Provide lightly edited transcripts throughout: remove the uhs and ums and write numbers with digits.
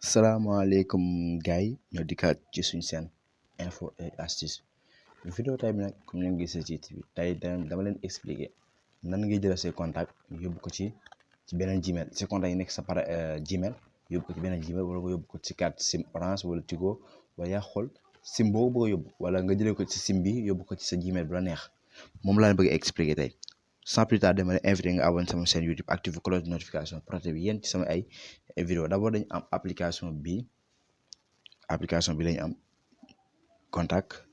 salaamaaleykum gars yi ñoo dikkaat ci suñu seen info et astuce vidéo tay bi nag comme ni nga gisee ci titre bi tey dama leen expliquer nan ngay jëlee say contact yóbbu ko ci beneen Gmail say contact yi nekk sa Gmail yóbbu ko ci beneen Gmail wala nga yóbbu ko ci carte sim Orange wala Tigo wala yaa xool sim boo bëgg a yóbbu wala nga jëlee ko ci sim bi yóbbu ko ci sa Gmail bu la neex moom laa leen bëgg a expliquer tey sans plus tarder dama lay invité nga abonné sama chaîne YouTube active cloche de notification proté bi yéen ci sama ay vidéo d'abord dañu am application bi lañu am contact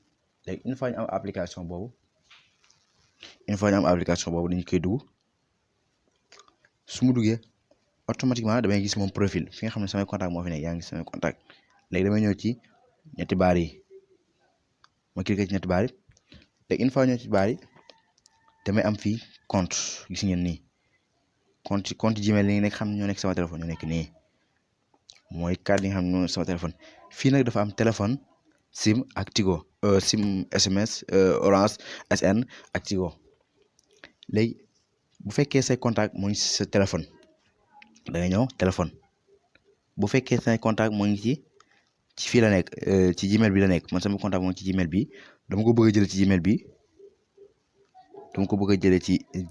léegi une fois ñu am application boobu dañu koy dugg su mu duggee automatiquement damay gis moom profil fi nga xam ne samay contact moo fi nekk yaa ngi samay contact léegi damay ñëw ci ñetti baar yi ma cliquer ci ñetti baar yi léegi une fois ñëw ci baar yi damay am fii compte gis ngeen nii compte Gmail yi nekk xam ne ñoo nekk sama téléphone ñoo nekk nii mooy carte yi nga xam ne ñoo nekk sama téléphone fii nag dafa am téléphone sim ak Tigo sim SMS Orange SN ak Tigo léegi bu fekkee say contact moo ngi ci sa téléphone da nga ñëw téléphone bu fekkee say contact moo ngi ci fii la nekk ci Gmail bi la nekk man sama contact moo ngi ci Gmail bi dama ko bëgg a jëlee ci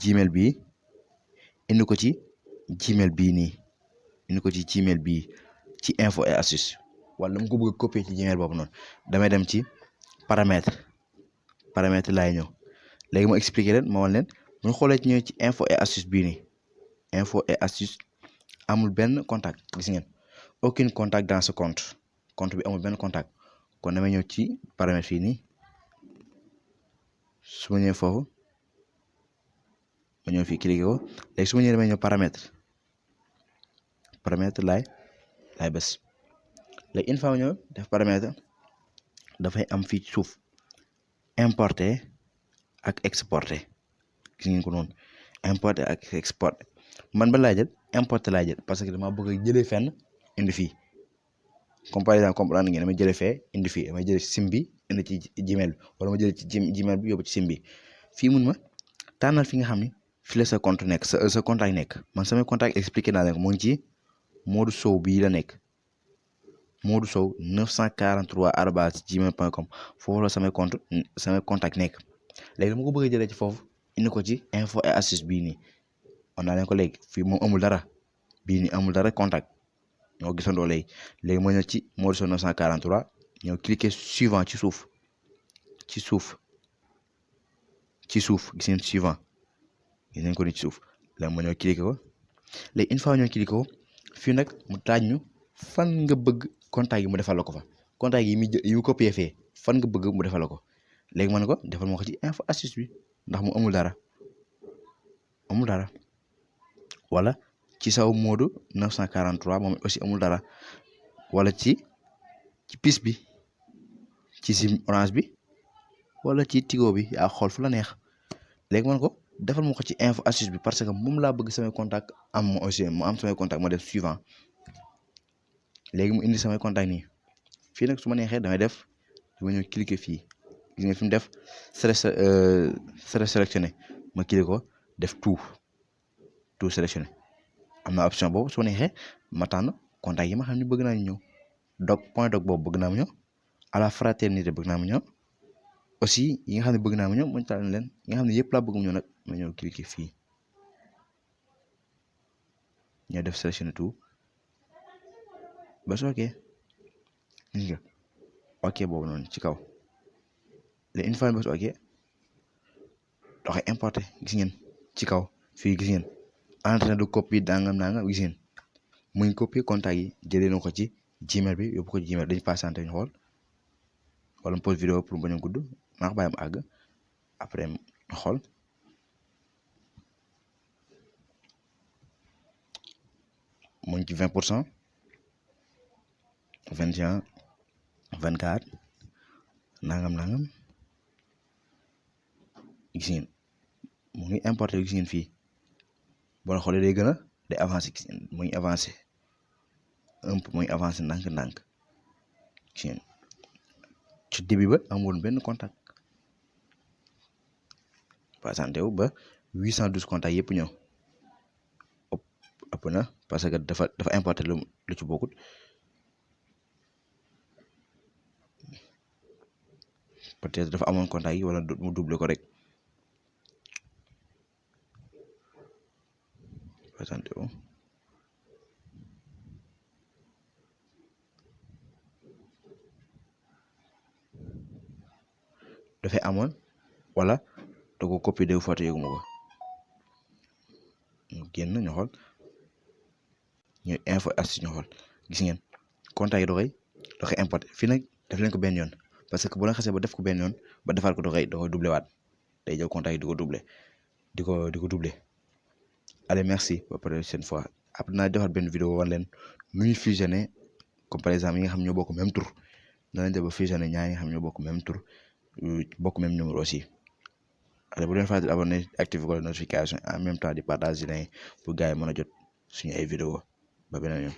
Gmail bi indi ko ci Gmail bii nii ci info et astuce wala dama ko bëgg a copier ci Gmail boobu noonu damay dem ci paramètre laay ñëw léegi ma expliquer leen ma wan leen bu ñu xoolee ci ñëw ci info et astuce bii nii info et astuce amul benn contact gis ngeen aucun contact dans ce compte bi amul benn contact kon damay ñëw ci paramètre fii nii su ma ñëwee foofu ma ñëw fii cliquer ko léegi su ma ñëwee damay ñëw paramètre laay bës léegi une fois ma ñëw def paramètre dafay am fii ci suuf importer ak exporter gis ngeen ko noonu importer ak exporter man ba laay jël importer laay jël parce que dama bëgg a jëlee fenn indi fii comme par exemple comprendre ngeen damay jëlee fee indi fii damay jëlee ci sim bi indi ci Gmail bi wala ma jëlee ci Gmail bi yóbbu ci sim bi fii mun ma tànnal fi nga xam ne fi la sa compte nekk sa contact nekk man samay contact expliqué naa leen ko moo ngi ci Modou Sow bii la nekk Modou Sow 943@gmail.com foofu la samay contact nekk léegi dama ko bëgg a jëlee ci foofu indi ko ci info et astuce bii nii on naa leen ko léegi fii moom amul dara bii nii amul dara contact ñoo gisandoo léegi ma ñëw ci Modou Sow 943 ñëw cliquer suivant ci suuf gis ngeen suivant gis ngeen ko ni ci suuf léegi ma ñëw cliquer ko léegi une fois ñoo cliquer ko fii nag mu taaj ñu fan nga bëgg contact yi mu defal la ko fa contact yi mu copier fee fan nga bëgg mu defal la ko léegi man ko defal ma ko ci info astuce bi ndax mu amul dara wala ci saw Modou 943 moom aussi amul dara wala ci pis bi ci sim Orange bi wala ci Tigo bi yaa xool fu la neex léegi man ko defal ma ko ci info astuce bi parce que moom laa bëgg samay contact am ma aussi mu am samay contact ma def suivant léegi mu indi samay contact nii fii nag su ma neexee damay def dama ñëw cliquer fii gis nga fi mu def sélectionné ma cliquer ko def tout sélectionné am na option boobu su ma neexee ma tànn contact yi ma xam ne bëgg naa ñu ñëw point doc boobu bëgg naa mu ñëw à la fraternité bëgg naa mu ñëw aussi yi nga xam ne bëgg naa mu ñëw ma tànn leen yi nga xam ne yëpp laa bëgg mu ñëw nag ma ñëw cliquer fii ñoo def sélectionné tout ba su ok boobu noonu ci kaw léegi une fois ba su ok doxee importer gis ngeen ci kaw fii gis ngeen en train de copie nangam gis ngeen mu ngi copier contact yi jëlee na ko ci Gmail bi yóbbu ko ci Gmail dañu patienté ñu xool wala mu pause vidéo pour bañ a gudd maa ko bàyyi mu àgg après ñu xool mu ngi ci 20% 21 24 nangam gis ngeen mu ngi importer gis ngeen fii boo xoolee day gën a day avancé gis ngeen mu ngi avancé un peu mu ngi avancé ndànk gis ngeen ci début ba amul benn contact patienté wu ba 812 contacts yëpp ñëw ëpp na parce que dafa importer lu ci bokkut peut-être dafa amoon contact yi wala mu doublé ko rek présenté wu dafay amoon wala da ko copier 2 fois te yëguma ko ñu génn ñu xool ñu info astuce ñu xool gis ngeen contact yi da koy importé fii nag def leen ko benn yoon parce que bu la xasee ba def ko benn yoon ba defaat ko da koy doublé waat day jël contact yi di ko doublé di ko doublé allez merci ba prochaine fois après naa defaat benn vidéo wan leen nu ñuy fusionné comme par exemple yi nga xam ñoo bokk même tur danañ def ba fusionné ñaar yi nga xam ñoo bokk même tur bokk même numéro aussi allez bu leen fàtte di abonné activer ko notification en même temps di partager lien pour gars yi mën a jot suñu ay vidéo ba beneen yoon